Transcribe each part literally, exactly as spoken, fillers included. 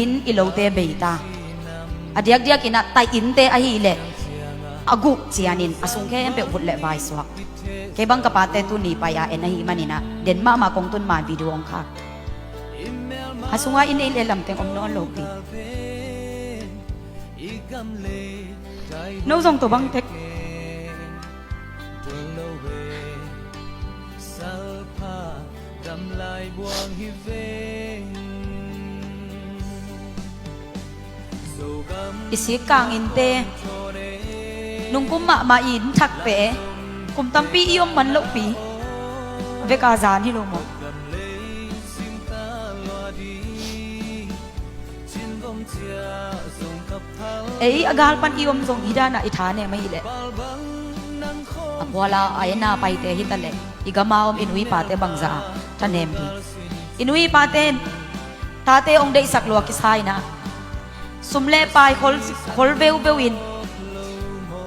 in i lote bei ta. A diakdiak in ah tai innte ahih leh a guh cianin a sung khempeuh vut le vai suak. Kei bang ka pate tuni pai a en ahih manin ah den mahmah kong tun ma video hong khak. A sungah i neih le lamteng om nawn lo pi. No zong tua bang tek. I sik kang innte nungkum mahmah i inn thakte kum tampi i om man lohpi. Veka zan hi lo maw? Ei a gal pan i om zong hi danah i thanem ahih leh a puala a ena paite hi ta leh i gama om i nu i pate bangza thanem ding. I nu i pate tate hong deihsak lua kisa inah sum le pai khol, khol veuveu in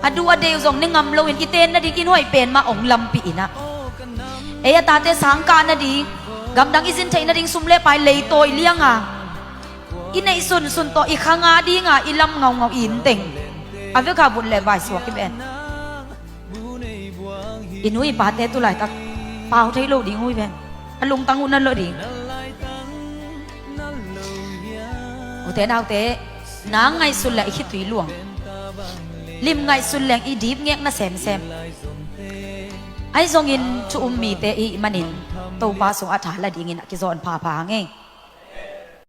a duh a dei uh zong ne ngam loin i ten nading in hoih pen mah hong lampi inah ei a tate sangkah nading gamdang i zin theih nading sum le pai leitawi lianga i neih sunsun tawh i khanga dinga i lam ngaungau i inteng a veka vut le vai suak i ven. I nu i pate tu laitak pau thei lo ding uh i ven. A lungtang uh na lo ding. Ute naute, nang ngaihsun le i khitui luang, lim ngaihsun leng i dipngekna semsem. Ahi zongin thu um mite i hih manin Topa sungah tha la dingin a kizawn phapha hang ei.